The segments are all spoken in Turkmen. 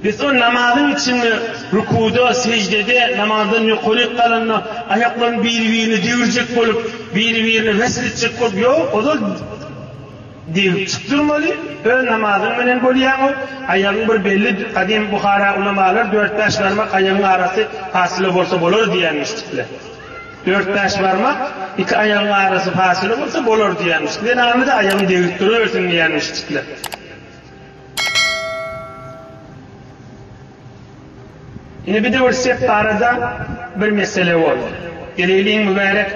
Biz o namazyň içinde rukuda, seždede, namazdan ýokaryk galanda aýaklaryny biri-birine degirjek bolup, biri-birine wesl etjek bolup, ýok, ozal degip çyk durmaly, öz namazyň bilen bolýaň o, aýagyň bir belli, gadym Buhara ulamalar dört-bäş barmak aýagyň arasy fasyla bolsa bolar diýenmişdikler. Dört-bäş barmak iki aýagyň arasy fasyla bolsa bolar diýenmiş. Zenany-da aýagyny degirip durubersin diýenmişdikler. Indi bir de bir sep barada bir mesele boldy. Geleýliň mübärek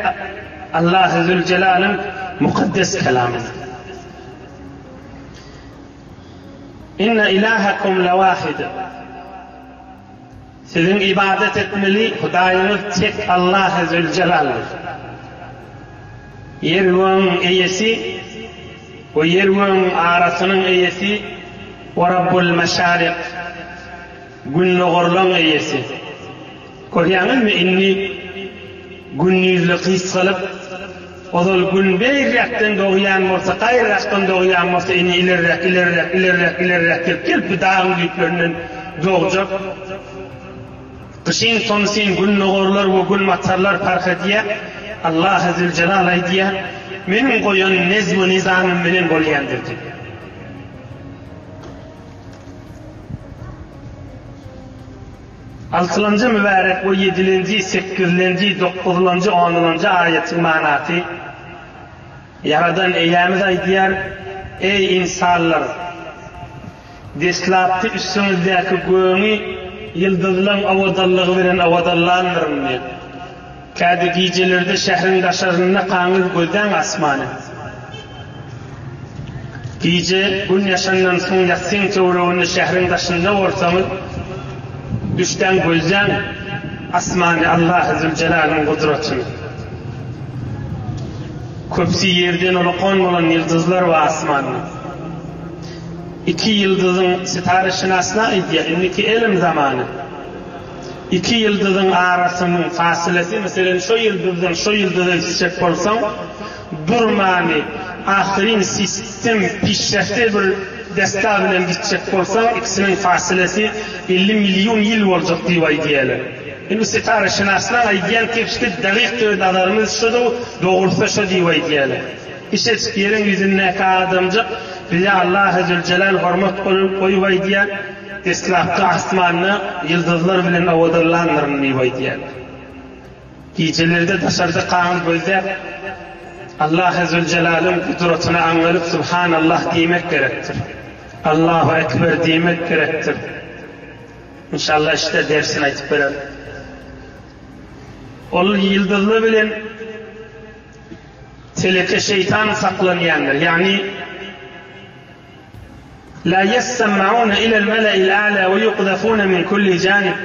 Allahy Zülcelalyň mukaddes kelamyna. Inne ilahakum lewahid. Siziň ibadat etmeli Hudaýyňyz tek Allahy Zülcelaldyr. Ýer gögüň eýesi we ýer gögüň arasynyň eýesi we Rabbul Meşarik, gündogarlaň eýesi. Görýäňizmi indi gündizli gysgalyp, ozal gün beýräkden dogýan bolsa, gaýrarakdan dogýan bolsa, indi ilerräk, ilerräk, ilerräk, ilerräk gelip, gelip bu dagyň düýplerinden dogjak. Gyşyň tomsuň gündogarlar we günbatarlar parh edýär. Allahy Züljelal aýdýar, Meniň goýan nezm-u-nizamym bilen bolýandyr diýip. Altylanjy mübärek we ýedilenji, sekizlenji, dokuzlanjy, onulanjy aýatyň manasy, Ýaradan Eýämiz aýdýar, Eý, ynsanlar! Deslapky üstüňizdäki gögi ýyldyzlaň owadanlygy bilen owadanlandyryn diýip. Käte gijelerde şäheriň daşarynda kaňyz gözläň asmany. Gije Gün ýaşandan soň ýatsyň töwereginde şäheriň daşynda bolsaňyz, düşdäň gözläň asmany Allahy Züljelalyň gudratyny. Köpüsi ýerden ulakan bolan ýyldyzlar bar asmanda. Iki ýyldyzyň sitareşynaslar aýdýar, indiki elm zamany. Iki ýyldyzyň arasynyň fasylesi, meselem, şo ýyldyzdan şo ýyldyza gitjek bolsaň, durmany, ahyryn sistem pişrefte bir desga bilen gitjek bolsaň, ikisiniň fasylesi 50 million ýyl boljak diýip aýdýarlar. Indi sitareşynaslar aýdýan kepşde dagyk döw nazarymyz şo-da, dogrusy şo diýip aýdýarlar. Kiçijik ýeriň ýüzündäki adamjyk bize Allahy Züljelal hormat goýup aýdýar, Deslapky asmanda ýyldyzlar bilen owadanlandyryn diýip aýdýar. Gijelerde daşarda kaňyz gözläp, Allahy Züljelalyň gudratyna aňalyp Subhanallah diýmek gerekdir. Allahu Ekber diýmek gerekdir. Inşallah işte dersini aýtyp berer. Ol ýyldyzlar bilen Teleke şeýtan saklanýandyr, ýagny, La ýessemma'une ilel mele'il a'la we ýukzafune min kulli janib,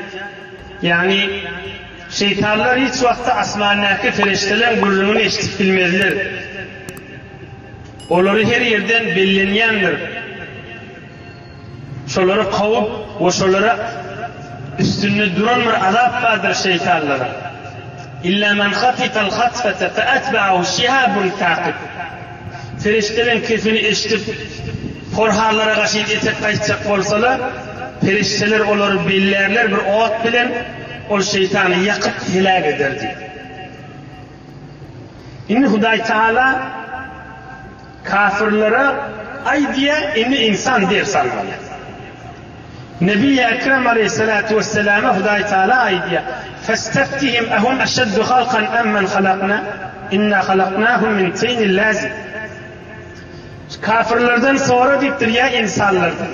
ýagny, şeýtanlar hiç wagtda asmandaky perişdeleň gürrüňini eşidip bilmezler. Olary her ýerden bellenýändir. Şolary kowup we şolara üstünde duran bir azap bardyr şeýtanlara. Illa men hatifel hatfete fe etba'ahu şihabun saqib. Perişdeleň kesini eşidip, porhanlara gaşy etek gaýtjak bolsalar, perişdeler olary bellärler bir ot bilen, ol şeýtany ýakyp heläk eder diýip. Indi Hudaý Taala Kafirlere aýdýar, indi ynsan ders almaly. Nebi Ekrem aleýhissalatu wesselama Hudaý Taala aýdýar, Festeftihim ehum eşeddu halkan em men halakna, inna halaknahum min tinin lazib. Kafirlerden sora diýipdir, ýa ynsanlardan.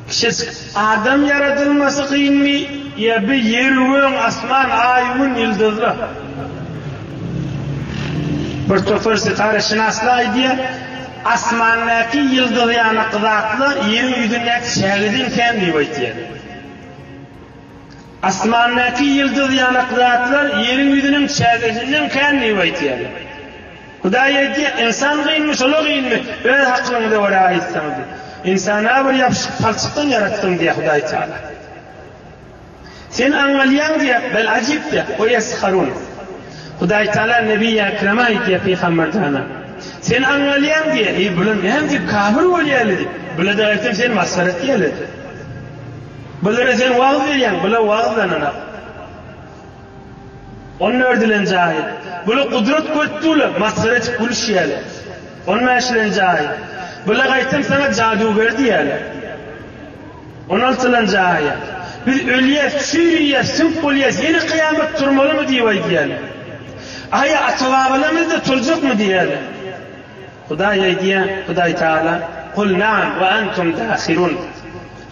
Kiçijik adam ýaradylmasy kynmy ýa bi ýer göň asman aý gün ýyldyzlar. Bir topar sitareşynaslar aýdýar, asmandaky ýyldyz ýanak zatlar ýeriň ýüzündäki çägeden kän diýip aýtýar. Asmandaky ýyldyz ýanak zatlar ýeriň ýüzüniň çägesinden kän diýip aýtýarlar. Hudaý aýdýar, Ynsan kynmy, şola kynmy, öz akylyňyza görä aýtsaňyz diýip. Ynsany-a bir ýapyşyk palçykdan ýaratdyň diýýär Hudaý Tagala. Sen aňňalýaň diýýär, bel ajibte we ýesharun. Hudaý Tagala Nebiýi Ekreme aýdýar, Pygamber jana. Sen aňňalýaň diýýär, eý bular näme diýip kafir bolýarlar diýip. Bular-da gaýtam seni masgara etýärler diýip. Bulara sen wagyz berýäň, bular wagyzlananak. On dördülenji aýat. Bular gudrat görüp durlar, masgara edip gülüşýärler. On bäşilenji aýat. Bular gaýtam saňa jaduger diýýärler. On altylanjy aýat. Biz ölýäs, çüýrýäs, süňk bolýas, ýene kyýamat turmalymy diýip aýdýarlar. Aýa ata-babalarymyz-da turjakmy diýýärler. Hudaý aýdýar, Hudaý Tagala, Kul naam we entum dahirun.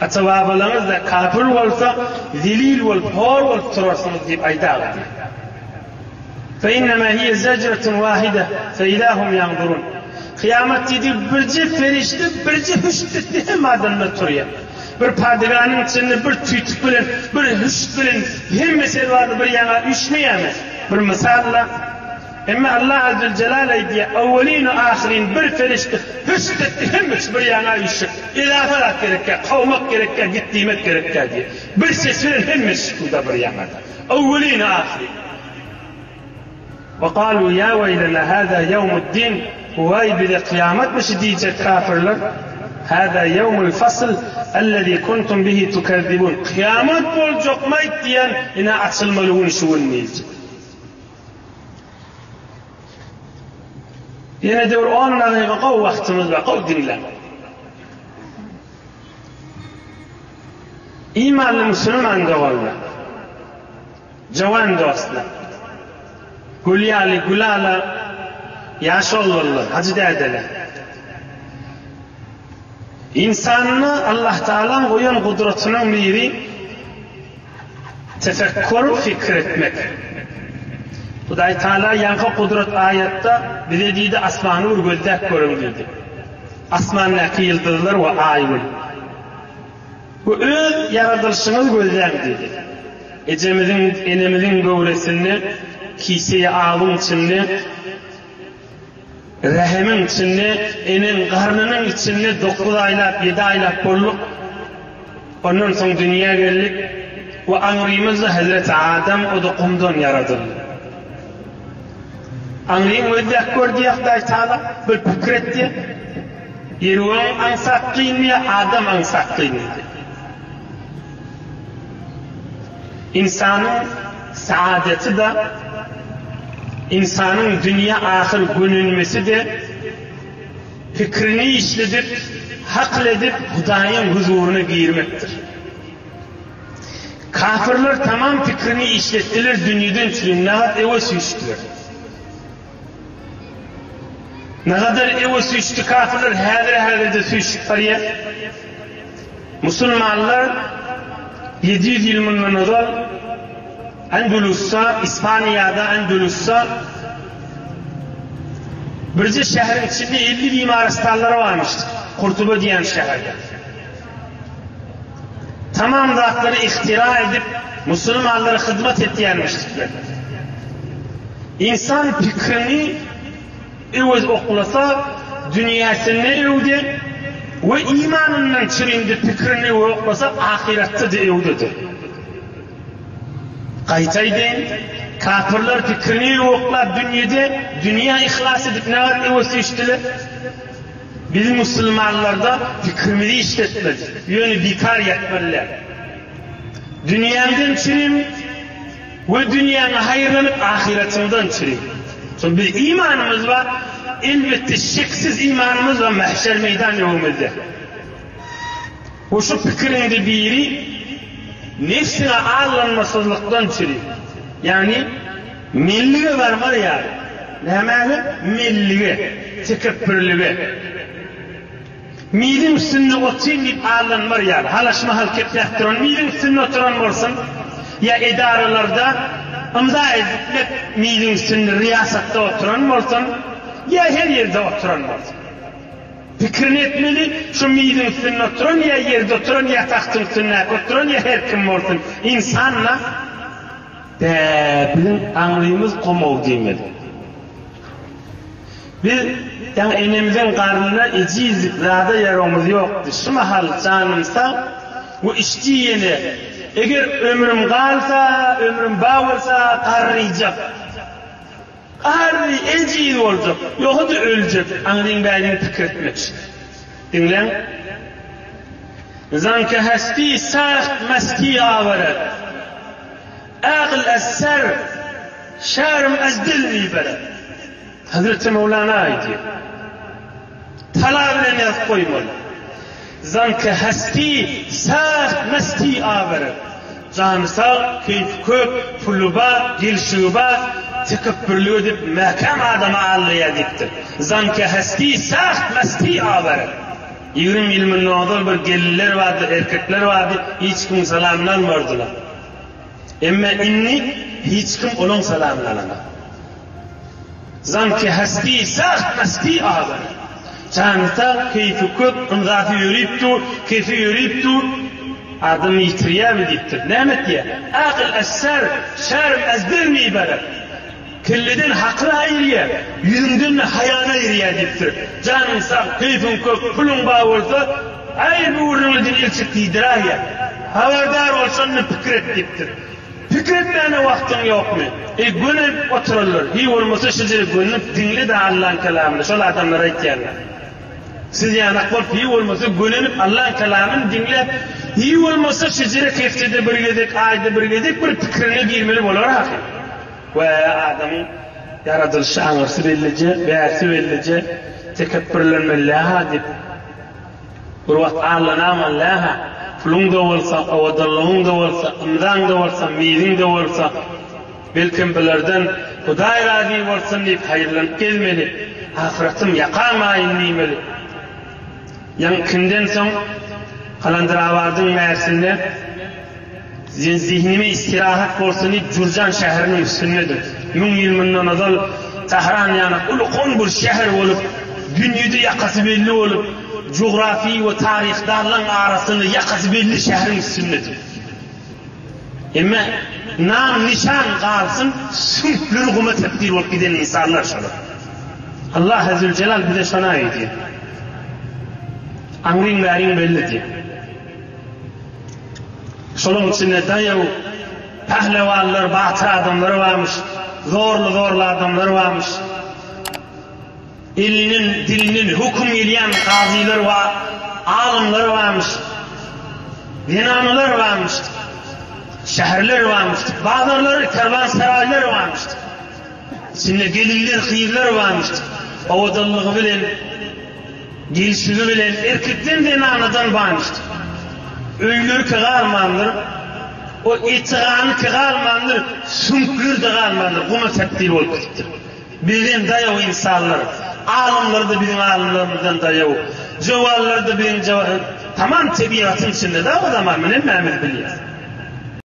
Ata-babalaryňyz-da kapyr bolsa, zelil bolup, hor bolup turarsyňyz diýip aýdaga diýýär. Fe innema hiýe zejretun wahide fe izâ hum ýanzurun. Kyýamat diýdigi birje perişde birje hüşt etdi hemme adamlar turýar. Bir padyganyň içinde bir tüýtük bilen bir hüşt bilen hemme serbarly bir ýaňa üýşmeýärmi? Bir mysal-la. Emma Allah Azzüljelal aýdýar, Awwelin-u-ahyrin bir perişde hüşt etdi hemmesi bir ýaňa üýşjek. Edafa zat gerekkä, kowmak gerekkä, git diýmek gerekkä diýýär. Bir ses bilen hemmesi çykdy-da bir ýaňada. Awwelin-u-ahyrin. We galu ýa weýlena hâzâ ýewmuddin, Waý bize kyýamatmy şu diýjek kafirler, Hâzâ ýewmul fasl ellezî kuntum bihi tukezzibun, Kyýamat boljakmaýt diýen ine açylmaly gün şu gün diýjek. Ýene-de bir on dagyga gowy wagtymyz bar, gowy diňläň. Imanly musulman doganlar, jowan dostlar, gül ýaly gülala ýaş oglanlar, hajy dädeler. Ynsanda Allahtagalaň goýan gudratynyň biri Tefekkur, pikir etmek. Hudaý Taala ýaňky gudrat aýatda bize diýdi, asmany bir gözläp görüň diýdi. Asmandaky ýyldyzlar we aý-gün. We öz ýaradylyşyňyzy gözläň diýdi. Ejemiziň, enemiziň göwresinde, kiseýi awyň içinde, Rähimiň içinde, eneň garnynyň içinde dokuz aýlap, ýedi aýlap bolduk. Ondan soň dünýä geldik we aňrymyzda hezreti Adam, o-da gumdan ýaradyldy. Aňryň gözläp gör diýýär Hudaý Taala, bir pikir et diýýär. Ýeri aňsat kyn diýýär, Adam aňsat kyn diýdi. Ynsanyň saadeti-de, ynsanyň dünýä ahyr gönenmesi-de pikirini işledip, hakyl edip Hudaýyň huzuryna girmekdir. Kafirler tamam pikirini işletdiler, dünýeden çürin nahat ewe süýşdüler. Nagadar ewe süýşdi kafirler häzir-häzirde süýşüp barýar. Musulmanlar 700 ýyl mundan ozal Endulusda, Ispaniýada Endulusda birje şäheriň içinde 50 bimarystanlary barmyş. Kurtuba diýen şäherde. Tamam zatlary ihtira edip, musulmanlara hyzmat etýänmişdikler. Ynsan pikirini öwez oklasa, dünýäsinde öwde we imanyndan çyryndy pikirini öwe oklasa, ahyretde-de öwdedir. Gaýta aýdaýyn, kapyrlar pikirini öwe oklap dünýede, dünýä yhlas edip nägat öwe süýşdüler? Biz musulmanlarda pikirimizi işletmeli, ýöne bikar ýatmaly däl. Dünýäňden çürim we dünýäňe haýyrlanyp ahyratyňdan çürim. Şol biz imanymyz bar, elbetde şeksiz imanymyz bar mahşer meýdan öňümizde. We şu pikiriňde biri nefsiňe aldanmasyzlykdan çürim. Ýagny Menlige barmaz ýaly. Nämäge? Menlige, tekepbürlige. Miziň üstünde otyryn diýip aldanmar ýaly. Halaşmahal kepläp duran miziň üstünde oturan bolsun, ýa edaralarda ymza edipmek miziň üstünde riýasatda oturan bolsun, ýa her ýerde oturan bolsun. Pikirini etmeli, şu miziň üstünde oturan ýa ýerde oturan ýa tagtyň üstündäki oturan ýa her kim bolsun, ynsan-da. Bä, biziň aňrymyz gomow diýmeli. Biz ýaňy enemiziň garnynda ejizdik, zada ýaragymyz ýokdy. Şu mahal janym sag we içdi ýene. Eger ömrüm galsa, ömrüm bar bolsa, garryjak. Garry, ejiz boljak. Ýogsa-da öljek. Aňryň bärini pikir etmek. Diňläň. Zanke hesti saht mesti aweret. Agyl ez ser, şerm ez dil miberet. Hazreti Mewlana aýdýar. Tala bilen ýazyp goýmaly. Zanke hesti saht mesti aweret. Jany sag, keýpi kök, puly bar, gelşigi bar, tekepbürlik edip mäkäm adamy aldaýar diýipdir. Zanke hesti saht mesti aweret. 20 ýyl mundan ozal bir gelinler bardy, erkekler bardy, hiç kimiň salamyny almardylar. Emma indi hiç kim olaň salamyny alanok. Zanki hasti saht masti abar. Jany sag, keýpi kök, ynzasy ýörüp dur, kefi ýörüp dur. Adyny ýitirýärmi diýipdir. Näme etýär? Akyl es-ser, şerm ez-dil miberer. Kelleden hakyly aýyrýar, ýüzüňden-de haýany aýyrýar diýipdir. Janyň sag, keýpiň kök, puluň bar bolsa, aý bu gürrüňe el çek diýdiräýýär. Habardar bol, şonda pikir et diýipdir. Pikir etmäne wagtyň ýokmy? Eý, gönenip oturanlar, hiý bolmasa şeýle gönenip diňle-de Allaň kelamyny, şol adamlara aýtýanlar. Siz ýanak bolup, hiý bolmasa gönenip Allaň kelamyny diňläp, hiý bolmasa şeýle hepdede bir gezek, aýda bir gezek bir pikirine girmeli bolar ahyry. We adamyň ýaradylyşy aňyrsy bellije, bärsi bellije, tekepbürlenmeli-ha diýip, bir wagt allanamaly-ha, puluň-da bolsa, owadanlygyň-da bolsa, ymzaň-da bolsa, miziň-de bolsa, belkem bulardan Hudaý razy bolsun diýip haýyrlanyp gezmeli, ahyretym ýakamaýyn diýmeli. Ýaňy soň Kalandirabadyň bärsinde Zehnime istirahat bolsun diýip Jürjan şäheriniň üstündedir. Müň ýyl mundan ozal Tähran ýaly uly-kon bir şäher bolup, dünýede ýakasy belli bolup, jugrafiý we taryhdanlaň arasynda ýakasy belli şäheriň üstündedir. Emma nam-nyşan galsyn, süňkleri guma tebdil bolup giden ynsanlar şolar. Allahy Züljelal bize şony aýdýar. Aňryň bäriň belli diýýär. Şolaň içinde daýaw pählewanlar, batyr adamlar barmyş, zorly-zorly adamlar barmyş. Elinden, dilinden höküm gelýän kazylar we alymlar barmyş. Zenanalar barmyş. Şäherler barmyş. Bazarlar, kerwensaraýlar barmyş. İçinde gelinler, gyzlar barmyş. Owadanlygy bilen Gelşigi bilen erkekden zenanadan baýmyşdyr. Öýleri ki galmandyr, o eti-gany ki galmandyr, süňkleri-de galmandyr, guma tebdil bolup gidipdir. Bizden daýaw ynsanlar, alymlary-da biziň alymlarymyzdan daýaw, jowallary-da biziň tamam tebigatyň içinde-de o zaman, muny hemmämiz bilýäs.